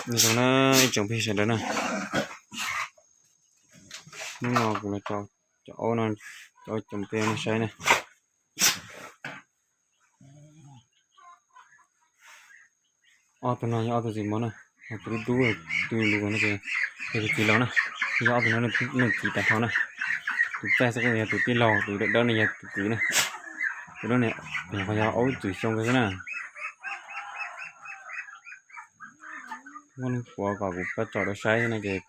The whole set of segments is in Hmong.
Nyob zoo na ib tsoom phooj ywg sawv daws na, hnub no kuv los tso cov aub no, cov aub coob peb no saib na. Ob tug no yog ob tug txiv mos na, ho tus dub dub, tus lus no ces yog tus txiv laus na. Yog ob tug no leej txiv tag nrho na. Tus txaij xwb yog tus tij laug, tus dawb dawb no yog tus kwv na. Tus dawb no yog aub txwm xyoo xwb na. Muab lub puav kom kuv pab tso rau saib no ces,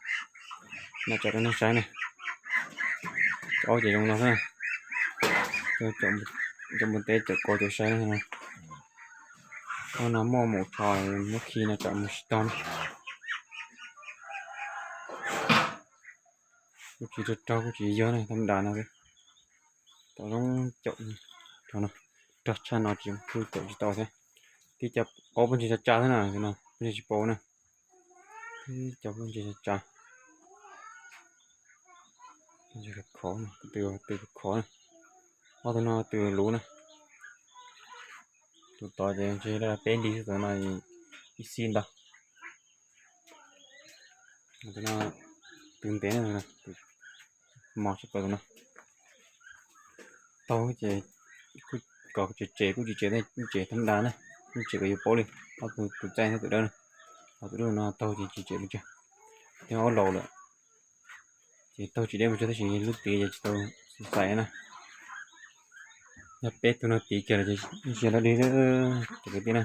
no tso rau nej saib na. Cov aub ces zoo no xwb na. Cov npua teb cov ko cov saib no. Aub no muaj mus tso, muab khi no tsam mus tsis tau na. Kuj tsis raug raug kuj tsis yog na, thab nrad no. Tau zoo caum, rog tshaj no tsis kuj caum tsis tau thiab. Tib co aub pob ntseg tsa tsa xwb na, no pob ntseg tsis paub na. Tib co pob ntseg tsa tsa. Khov, tus khov na. Ob tug no tus luv na. Tus tod ces ntshe peb hlis xwb, tus no ib xib ntau. Tus no tus ntev na, mos tshaj plaws tus no. Taug ces kuj kom tsev tsev kuj tsis tsev, tsev thab nrad na, kuj tsev kom yus paub li. Ob tug tus txaij thiab tus dawb na, ho tus dawb no taug ces tsis tsev pes tsawg, thiab aub laus lawm. Ces taug tsis deb pes tsawg tab sis lub tid ces tsis tau xais na. Yog peb tug no tid kiag lawm ces ntsia lawv dig lawm cov kwv tij na.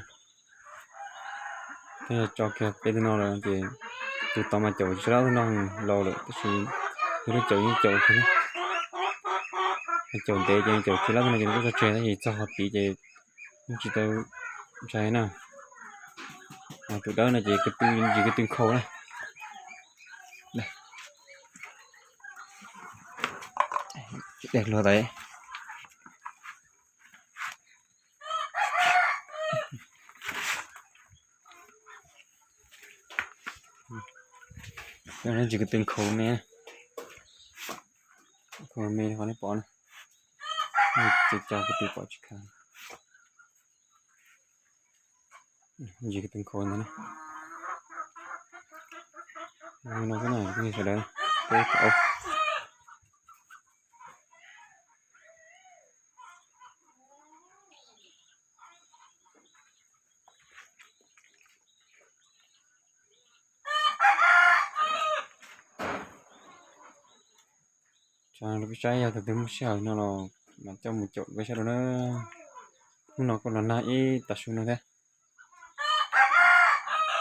Thiab yog tso kiag peb tug no lawm ces tus tod mas caum tsis tau, ob tug no laus lawm tab sis yog lub caum yeej caum kiag na. Caum ntev ces caum kiag, ob tug no ces nws kuj tso tseg tab sis txog qhov tid ces yeej tsis tau ntshai na. Tus dawb no ces ko tw, ntsis ko tw nkhaus na. Tsis dej luag tas. Ntsis ko tw nkhaus me, nkhaus me qhov nej pom na. Tsis tso ko tw pom tsis khav. Ntsis ko tw nkhaus ntag na. No xwb na phooj ywg sawv daws, peb tug aub. Tso rau peb saib, yog tus twg muaj sij hawm no los mam coj mus caum peb saib rau na. Hnub no kuj los nag ib tag su no thiab.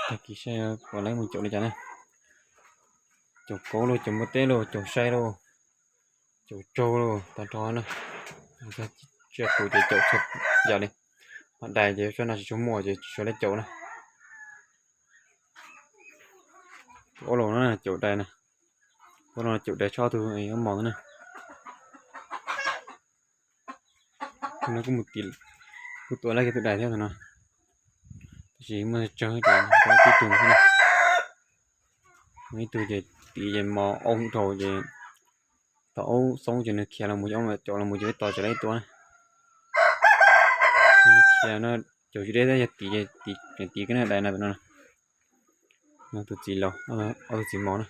Tag kis saib puas laib mus caum li cas na. Caum kauv los, caum npua teb los, caum sai los, caum tsaug los tag nrho na. Tsiaj qus ces caum txhua yam li. Ho dais ces sab no tsis tshua muaj ces tsis tshua lab caum na. Tus aub laus no caum dais na. Tus aub laus no caum dais tshaj tug aub mos na. Tus no kuj mus, kuj tua lab kiag tus dais thiab tus no. Tab sis muaj tsawg ces tib tug xwb na. Muaj ib tug ces tid ces mos aub dhau ces tau aub xoob ces nws khiav los mus, caum los mus ces ib tos tseem lab ib tua na. Nws khiav no caum tsis deb thiab, yog tid, tid kab na dais na tus no. Tus txiv laus, ob tug txiv mos na.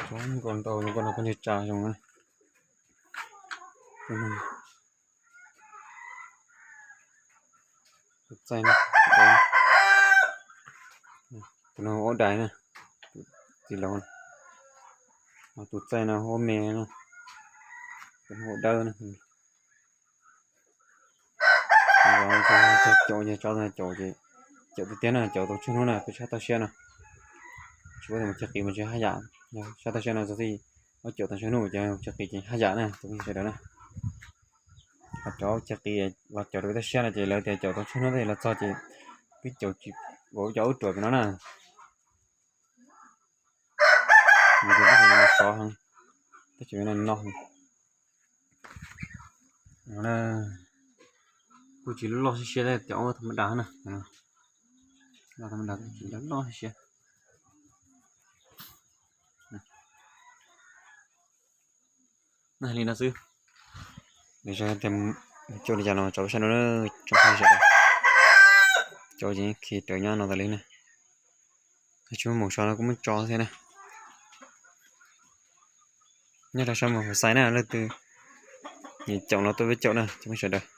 Tso nkauj ntau, nkauj no poj ntxoog tsa zoo na. Tus txaij, tus no aub dais na, tus txiv laus na. Tus txaij no aub me na, tus no aub dawb na. Caum ces tso caum ces caum tiag tiag na, caum tau tsawg hnub na peb tshab toj siab no. Tsis paub tias mus cog qis mas tsis haj yam, tshab toj siab no txog txij, caum tau tsawg hnub ces cog qis ces haj yam na tus sawv daws na. Cov cog qis los caum rau peb toj siab no ces lawv tias caum tau tsawg hnub los txog ces twb caum tsis, vauv cov ub ruam pem no na. Sov heev, tab sis no no, kuj tsis loj siab siab, cov aub tham ma das na, loj tham ma das, tsis loj siab siab. Li no xwb. Nws tias caum li cas los tso peb saib no, tso peb sawv daws. Caum ces khi rawv nyob no tas li na. Tsis muaj mus so no kuj muab tso thiab na. Nyob rau sab mus xais na, leej twg nyiam caum no tuaj peb caum na cov phooj ywg sawv daws.